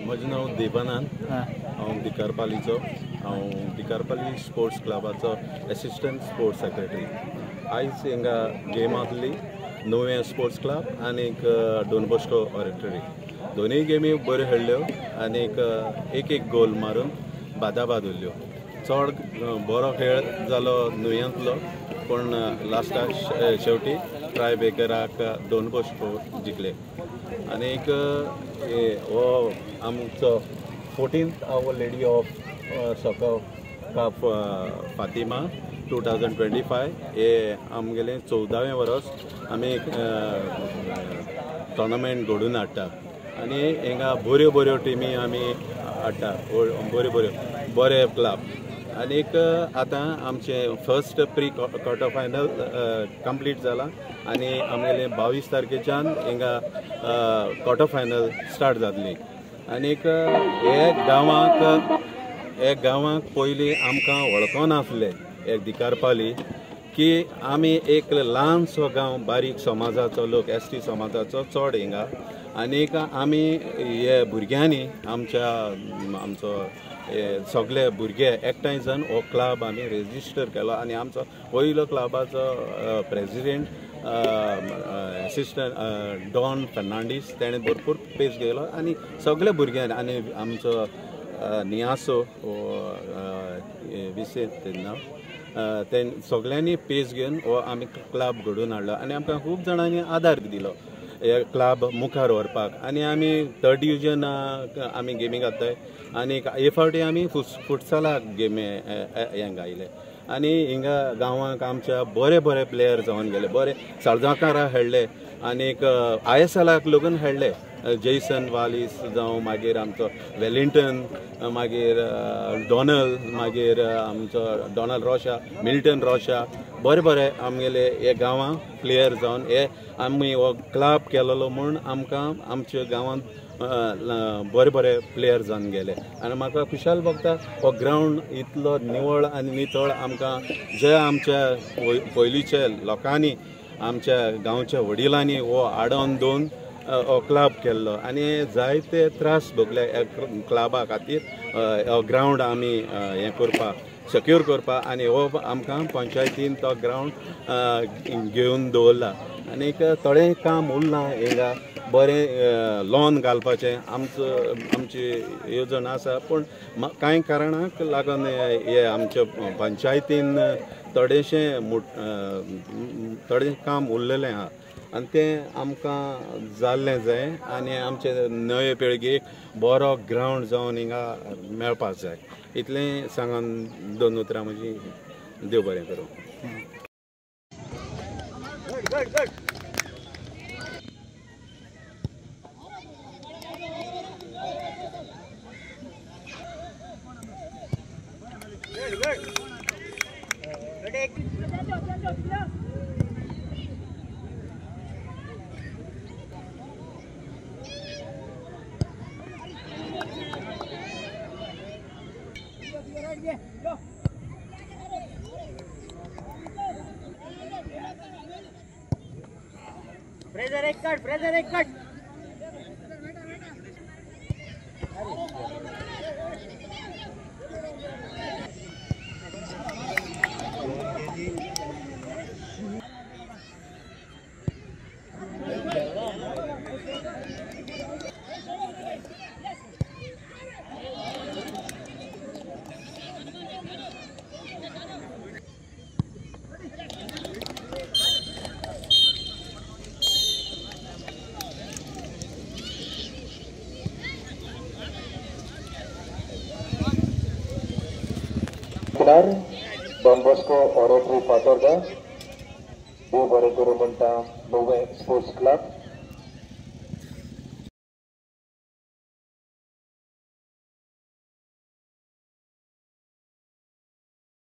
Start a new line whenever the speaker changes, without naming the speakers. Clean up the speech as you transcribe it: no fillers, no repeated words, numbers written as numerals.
म्हजें नांव देवानंद, हांव दिकारपालीचो, हांव Dicarpale sports क्लबाचो assistant sports secretary. आयज हिंगा गेम आसली नुवें स्पोर्ट्स क्लब आनीक डॉन बॉस्को ऑरेटरी. दोनूय गेमी बऱ्यो खेळ्ळ्यो आनीक एक एक गोल मारून बादाबाद उरल्यो. चड बरो खेळ जालो नुव्यांतलो, पूण लास्टाक शेवटी ट्राय ब्रेकराक डॉन बॉस्को जिखले. आनीक हो आमचो 14th Our Lady of Soccer Cup Fatima 2025 हे आमगेलें 14वें वर्स आमी टोर्नामेंट घडोवन हाडटा आनी हिंगा बऱ्यो बऱ्यो टिमी आमी हाडटा, बऱ्यो बऱ्यो बरे क्लब. आनीक आतां आमचें first pre quarter final complete जाला आनी आमगेलें 22 तारखेच्यान हिंगा क्वॉर्टर फायनल स्टार्ट जातली. आनीक हे गांवाक पयलीं आमकां वळखनासले एक दिकारपाली की आमी एक ल्हानसो गांव, बारीक समाजाचो लोक, एस टी समाजाचो चड हिंगा. आनीक आमी हे भुरग्यांनी आमच्या आमचो सगळे भुरगे एकठांय जावन हो क्लब आमी रेजिस्टर केलो आनी आमचो पयलो क्लबाचो प्रेजिडेंट एसिस्टंट डॉन फर्नांडीस तेणें भरपूर पेस घेयलो आनी सगळे भुरग्यांनी आनी आमचो नियासो विसेंत नांव ते सगळ्यांनी पेस घेवन हो आमी क्लब घडोवन हाडलो आनी आमकां खूब जाणांनी आदार दिलो हे क्लब मुखार व्हरपाक. आनी आमी थर्ड डिविजन आमी गेमी घाताय आनी हे फावटी आमी फुटसालाक गेमी हें घायले आनी हिंगा गांवांक आमच्या बरे बरे प्लेयर जावन गेले, बरे साळगांवकारा खेळ्ळे आनीक I S एलाक लगून खेळ्ळे, जैसन वालीस जावं, मागीर आमचो वेलिंग्टन, मागीर डॉनल, मागीर आमचो डॉनल रोशा, मिल्टन रोशा, बरे बरे आमगेले हे गांवांक प्लेयर जावन हे आमी हो क्लब केलेलो म्हूण आमकां आमच्या गांवांत बरे बरे प्लेयर जावन गेले. आनी म्हाका खुशाल भोगता हो ग्रावंड इतलो निवळ आनी नितळ आमकां जे आमच्या पयलींच्या लोकांनी आमच्या गांवच्या वडिलांनी हो आडोवन दोन हो क्लब केल्लो आनी जायते त्रास भोगले क्लबा खातीर हो ग्रावंड आमी हें करपाक, सेक्योर करपाक. आनी हो आमकां पंचायतीन तो ग्रावंड घेवन दवरला आनीक थोडें काम उरलां हिंगा बरें लॉन घालपाचें आमचो आमची येवजण आसा, पूण कांय कारणाक लागून हे आमच्या पंचायतीन थोडेशें थोडें काम उरलेलें आहा आनी तें आमकां जाल्लें जाय आनी आमचे नवे पिळगेक बरो ग्रावंड जावन हिंगा मेळपाक जाय. इतलें सांगून दोन उतरां म्हजी. देव बरें करूं.
फ्रेजर एक कट, फ्रेजर एक कट.
डॉन बॉस्को ऑरेटरी फातोर्डा, देव बरें करूं म्हणटा नुवें स्पोर्ट्स क्लब.